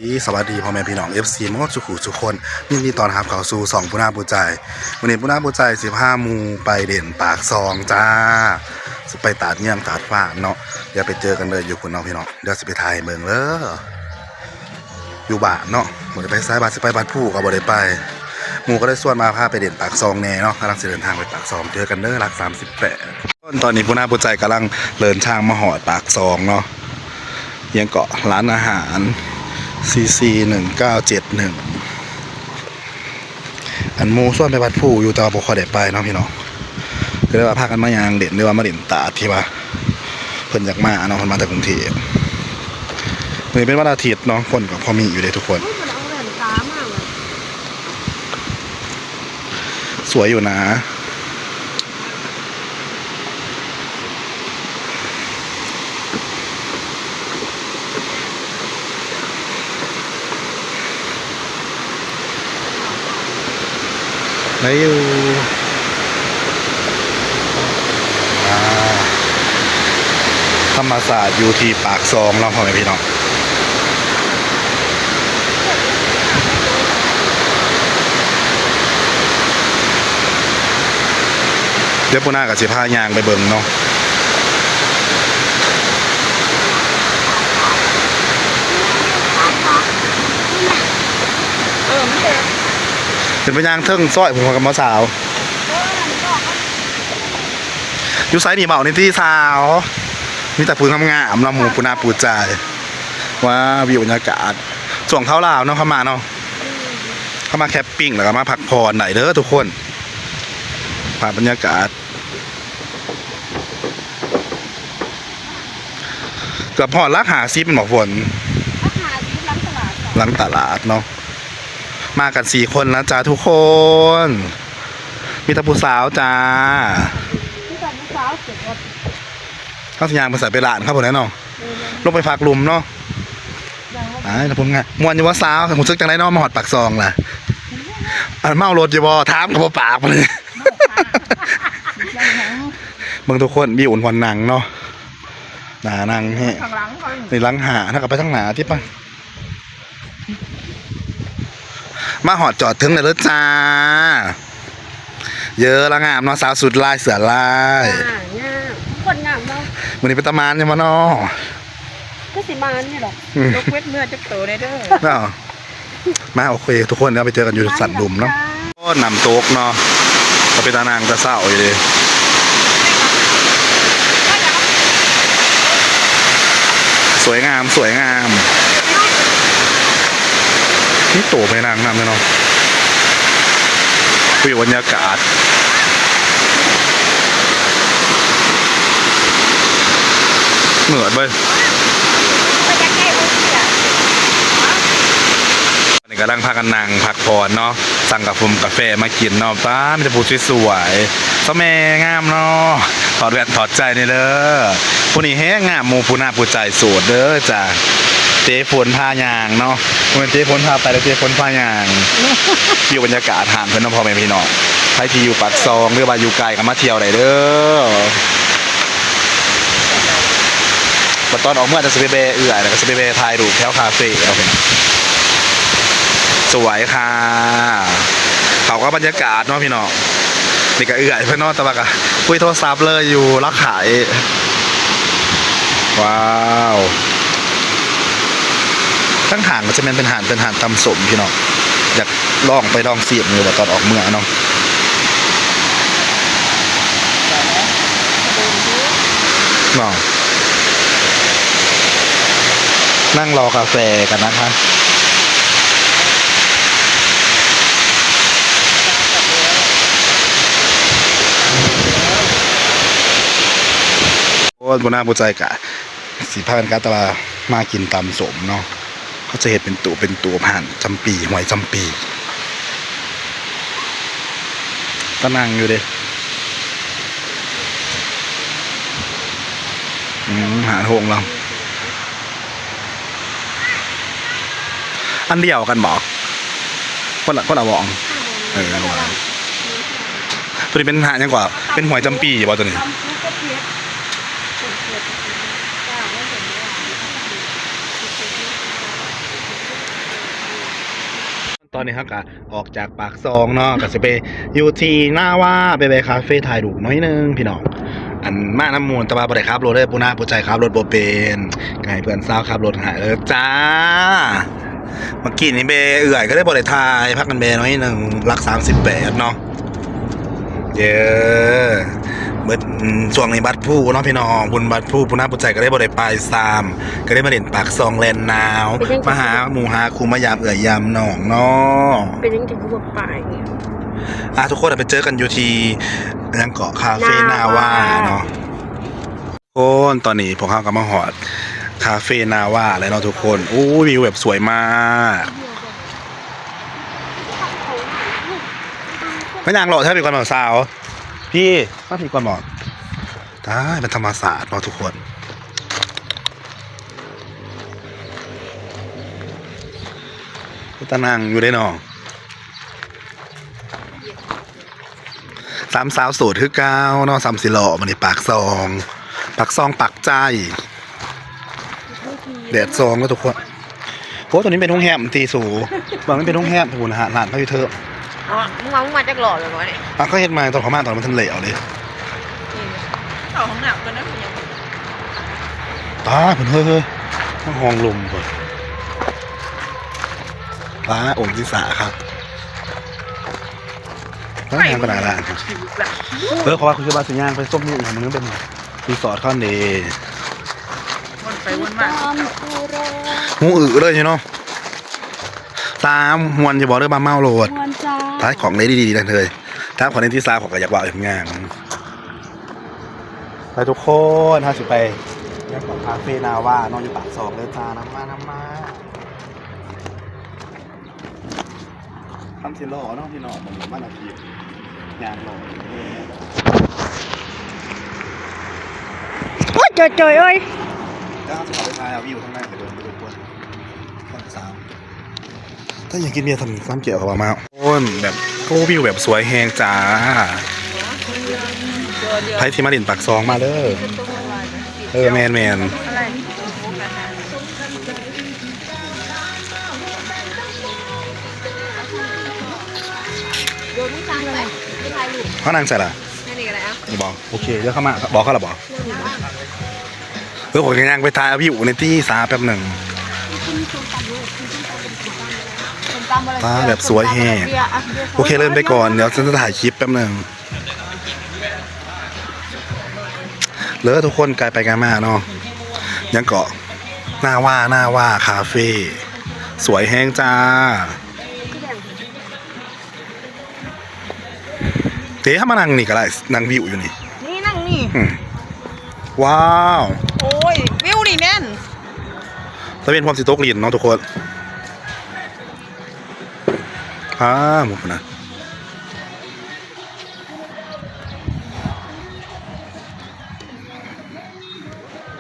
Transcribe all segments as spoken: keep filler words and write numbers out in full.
ดี สวัสดีพ่อแม่พี่น้อง เอฟซี หมดสุขุสุคน ยินดีต้อนรับเข้าสู่ช่องปูนาปูใจ มื้อนี้ปูนาปูใจสิพาหมู่ไปเล่นปากซองจ้า สิไปตาดเยี่ยมตาดฟ้าเนาะ เดี๋ยวไปเจอกันเลยอยู่พุ้นเนาะพี่น้อง เดี๋ยวสิไปถ่ายให้เบิ่งเด้อ อยู่บ้านเนาะ บ่ได้ไปไส ว่าสิไปวัดภูก็บ่ได้ไป หมู่ก็เลยชวนมาพาไปเล่นปากซองแน่เนาะ กำลังสิเดินทางไปปากซอง เจอกันเด้อ หลักสามสิบแปด ตอนนี้ปูนาปูใจกำลังเดินทางมาฮอดปากซองเนาะ ยังเกาะร้านอาหาร ซีซี หนึ่งเก้าเจ็ดหนึ่ง อันหมู่ชวนไปวัดภูอยู่ แต่ว่าบ่ค่อยได้ไปเนาะพี่น้อง ก็เลยว่าพากันมาย่างเล่น หรือว่ามาเล่นตาดที่ว่าเพิ่นอยากมาเนาะ เพิ่นมาแต่กรุงเทพ มื้อนี้เป็นวันอาทิตย์เนาะ คนก็พอมีอยู่เด้ทุกคน สวยอยู่นะ ได้อยู่ อ่า ธรรมศาสตร์อยู่ที่ปากซองเนาะพ่อแม่พี่น้อง เดี๋ยวปูนาก็สิพาย่างไปเบิ่งเนาะ เป็นไปย่างเทิงซอยผมกับหมอสาว อยู่ไสนี่เบาในที่สาว มีแต่ผู้งามๆ เนาะ หมู่ปูนาปูใจ ว้า วิวบรรยากาศ ช่วงเช้าลาวเนาะ เข้ามาเนาะ เข้ามาแคมปิ้งแล้วก็มาพักผ่อนได้เด้อทุกคน ภาพบรรยากาศ เกือบฮอดหลักห้าสิบแม่นบ่ฝน หลักห้าสิบ หลังตลาด หลังตลาดเนาะ มากันสี่คนนะจ๊ะทุกคน มีแต่ผู้สาวจ้า มีแต่ผู้สาวเก็บรถ เขาสิย่างไปใส่ไปร้านครับผมแน่นอน เออ ลงไปพักหลุมเนาะ ยังไม่ อ่า แล้วผมไง ม่วนอยู่บ่สาว รู้สึกจังได๋เนาะ มาฮอดปากซองล่ะ อันเมารถอยู่บ่ ถามก็บ่ปากปานนี้ เมาค่ะ เบิ่งทุกคน วิวอ่อนหนังเนาะ หน้านั่งแฮะ ข้างหลังเขา นี่หลังห้า ถ้าก็ไปทางหน้าติปะ มาฮอดจอดถึงแล้วเด้อจ้า เยอะละงามเนาะ สาวสุดลายเสือลาย อ่างาม คนงามเนาะ มื้อนี้เป็นตาหมานอยู่บ่เนาะ คือสิหมานอยู่ดอก อืม ยกเว้นเมื่อจักโตแน่เด้อ เนาะ มา โอเค ทุกคน เดี๋ยวไปเจอกันอยู่สันหลุมเนาะ โอ้ น้ำตกเนาะ ก็เป็นตาหนังตาเศร้าอยู่เด้ สวยงาม สวยงาม มีโตไปนั่งนำเนาะ วิวบรรยากาศ เหมือนเว้ย อันนี้กำลังพากันนั่งพักผ่อนเนาะ สั่งกาแฟ กาแฟมากินเนาะ ป๊าด มีแต่ผู้สวยๆ เจ้าแม่งามเนาะ ถอดแว่นถอดใจนี่เด้อ ผู้นี้แฮงงาม หมู่ปูนาปูใจโสดเด้อจ้า เจ๊ฝนพาย่างเนาะ บ่แม่นเจ๊ฝนพาไปแล้ว เจ๊ฝนพาย่าง วิวบรรยากาศหาดเพิ่นเนาะ พ่อแม่พี่น้อง ใครที่อยู่ปากซอง หรือว่าอยู่ไกลก็มาเที่ยวได้เด้อ บัดตอนออกเมือจะสิไปแวะเอื้อย แล้วก็สิไปแวะถ่ายรูปแถวคาเฟ่เอาพี่น้อง สวยค่ะ เขาก็บรรยากาศเนาะพี่น้อง นี่ก็เอื้อยเพิ่นเนาะ แต่ว่าก็คุยโทรศัพท์เลยอยู่ ลาวขาย ว้าว ทั้งห้างก็จะแม่นเป็นห้าง เป็นห้างตำส้มพี่น้อง อยากลองไปลองชิมอยู่ว่าตอนออกเมือเนาะ เนาะ นั่งรอกาแฟกันนะคะ โอ้ย บ่น่าบ่ใจกะ สิพากันกะแต่ว่ามากินตำส้มเนาะ เขาจะเฮ็ดเป็นตู้เป็นตู้ ห้านจำปี ห้วยจำปี ตะนังอยู่เด้ อืม ห้านโฮงลาว อันเดียวกันบ่ คนละ คนละหม่อง เออ ตัวนี้เป็นห้านหยังกว่า เป็นห้วยจำปีบ่ตัวนี้ ตำซุปกะเทียม จ้า ไม่เห็นเลยอ่ะ ไม่เห็นเลยอ่ะ ไม่เห็นเลยอ่ะ ไม่เห็นเลยอ่ะ ไม่เห็นเลยอ่ะ ตอนนี้เฮาก็ออกจากปากซองเนาะ ก็สิไปอยู่ที่หน้าว่า ไปแวะคาเฟ่ถ่ายรูปหน่อยหนึ่งพี่น้อง อันมานำหมู่ แต่ว่าบ่ได้ขับรถเด้อ ปูนาปูใจขับรถบ่เป็น ก็ให้เพื่อนสาวขับรถให้เด้อจ้า เมื่อกี้นี้แวะเอื้อยก็เลยบ่ได้ถ่าย พากันแวะหน่อยหนึ่ง หลักสามสิบแปดเนาะ เย้ เบิด อืม ช่วงนี้บัตรผู้เนาะพี่น้อง บุญบัตรผู้ ปูนาปูใจก็เลยบ่ได้ไปซ้ำ ก็เลยมาเล่นปากซองแลนหนาว เป็นจัง มาหาหมู่หาคู่ มายามเอื้อยยามน้องเนาะ เป็นจัง ถึงคือบ่ไปเนี่ย อ่ะ ทุกคนไปเจอกันอยู่ที่ หยังเกาะ คาเฟ่หน้าว่าเนาะ หน้าว่า ทุกคน ตอนนี้พวกเราก็มาฮอดคาเฟ่หน้าว่าแล้วเนาะทุกคน โอ้ย วิวแบบสวยมาก มาย่างเลาะแถวนี้ก่อนเนาะสาว พี่ มาพี่ก่อนเนาะ ตาย เป็นธรรมศาสตร์เนาะทุกคน เป็นตานั่งอยู่เด้เนาะ สามสาวโสดคือเก่าเนาะ สามสิเลาะมานี่ปากซอง ปากซองปากใจ แดดซองแล้วทุกคน โอ้ ตัวนี้เป็นโรงแรมติสู บางมันเป็นโรงแรม พู้นนะฮะ ร้านเขาอยู่เทิง อ๋อ มึงว่ามึงมาจักหล่อเลยบ่เนี่ย อ่ะ เขาเฮ็ดใหม่ตอนเขามาตอนมันทันแล้วเด้ เข้าห้องน้ำก่อนนะ ตาย เพิ่น เฮ้ย เฮ้ย ห้องลมเพิ่น ตาย องศาครับ ต้องทำขนาดนั้น เออ เพราะว่าคุณคิดว่าสิย่างไปส้มนี่มันเป็นรีสอร์ทเขาเด้ วนไปวนมา ตามกูรอ หูอื้อเลยเนาะ ตาม ม่วนอยู่บ่ หรือว่าเมาโลด ม่วนจ้า ท้ายของเลยดีๆนั่นเลย ถ้าของในที่ซาของก็อยากว่าอย่างงาน ไปทุกคน เฮาสิไปยังเกาะคาเฟ่หน้าว่าเนาะ อยู่ปากซองเลยจ้า นำมา นำมา ทำสิเลาะเนาะพี่น้อง มันมันอาทิตย์ ย่างเลาะ โอ๊ย จ่อยๆ เอ้ย แล้วเฮาสิเข้าไปถ่ายเอาวิวทางในไปเบิ่งทุกคน ตอนเช้า ถ้าอยากกินเบียร์ทำน้ำเขียวเอามา โอ้ย แบบ โอ้ วิวแบบสวยแฮงจ้า ไผสิมาเล่นปากซองมาเด้อ เออ แม่นๆ อะไร โยนให้ช้างไป ไปถ่ายรูป เขานั่งใส่ล่ะ นั่นเองอะไรอ่ะ นี่บอก โอเค เดี๋ยวเข้ามา บอกเขาละบอก เออ ผมกำลังไปถ่ายวิวในที่สาแป๊บหนึ่ง ส้มตำอะไร อ่า แบบสวยแฮง เบียร์อ่ะ เบียร์ โอเค เริ่มไปก่อน เดี๋ยวฉันจะถ่ายคลิปแป๊บหนึ่ง เลิศทุกคน ไกลไปไกลมาเนาะ ยังเกาะ หน้าว่า หน้าว่าคาเฟ่ สวยแฮงจ้า เจ๊ ถ้ามานั่งนี่ก็ได้ นั่งวิวอยู่นี่ นี่นั่งนี่ อืม ว้าว โอ้ย วิวนี่แม่น ตะเวนพร้อมสิตกดินเนาะทุกคน อ่า หมดนะ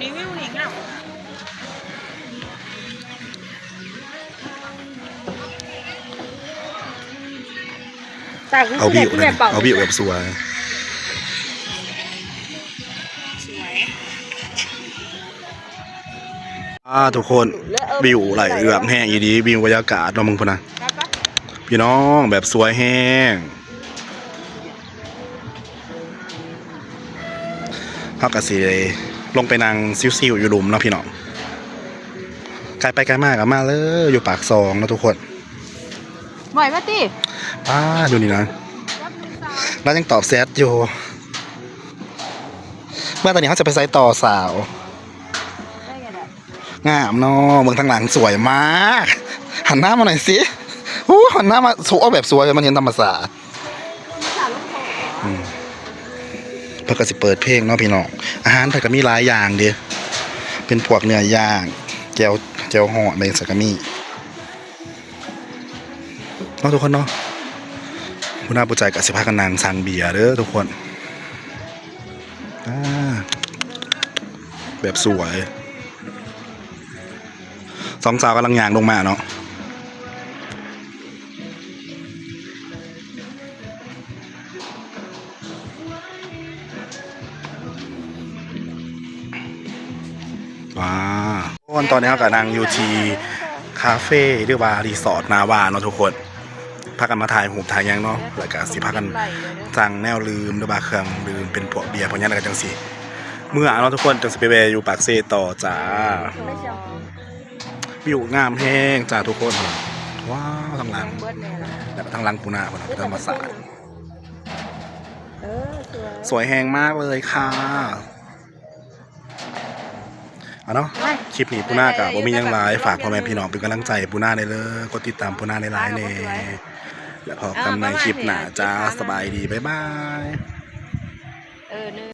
นี่วิวนี่งาม เอาวิวนั่น เอาวิวแบบสวย สวย อ่า ทุกคน วิวไหลเอือบแฮงอีดี วิวบรรยากาศเนาะมึงพุ้นนะ พี่น้อง แบบสวยแฮง เฮาก็สิลงไปนั่งชิวๆอยู่หลุมเนาะพี่น้อง ไกลไปไกลมากก็มาเลย อยู่ปากซองเนาะทุกคน ไหวปะติ อ่า ดูนี่นะ แล้วยังตอบแชทอยู่ เมื่อตอนนี้เขาจะไปไสต่อสาว งามเนาะ เบิ่งทางหลังสวยมาก หันหน้ามาหน่อยสิ อู้ หันหน้ามา สวย แบบสวย มันเห็นธรรมชาติ อืม เพิ่นก็สิเปิดเพลงเนาะพี่น้อง อาหารเพิ่นก็มีหลายอย่างเด้ เป็นพวกเนื้อย่าง แจ่ว แจ่วฮ้อน อะไรสักก็มี เนาะทุกคนเนาะ หัวหน้าผู้ใจก็สิพากันนั่งสั่งเบียร์เด้อทุกคน อ่า แบบสวย สองสาวกำลังย่างลงมาเนาะ ว้า ทุกคน ตอนนี้เราก็นั่งอยู่ที่คาเฟ่หรือว่ารีสอร์ทหน้าว่าเนาะทุกคน พากันมาถ่ายรูปถ่ายหยังเนาะ แล้วก็สิพากันสั่งแนวดื่มหรือว่าเครื่องดื่มเป็นพวกเบียร์พวกหยัง แล้วก็จั่งสิเมือเนาะทุกคน จั่งสิไปแวะอยู่ปากเซต่อจ้า วิวงามแฮงจ้าทุกคน ว้าว ทางหลัง แล้วก็ทางหลังปูนาพุ้นน่ะ เป็นธรรมชาติ เออสวย สวยแฮงมากเลยค่ะ อ่ะเนาะ คลิปนี้ปูนาก็บ่มีหยังหลาย ฝากพ่อแม่พี่น้องเป็นกำลังใจให้ปูนาได้เลย กดติดตามปูนาหลายๆแน่ แล้วพบกันใหม่คลิปหน้าจ้า สบายดี บ๊ายบาย เออหนึ่ง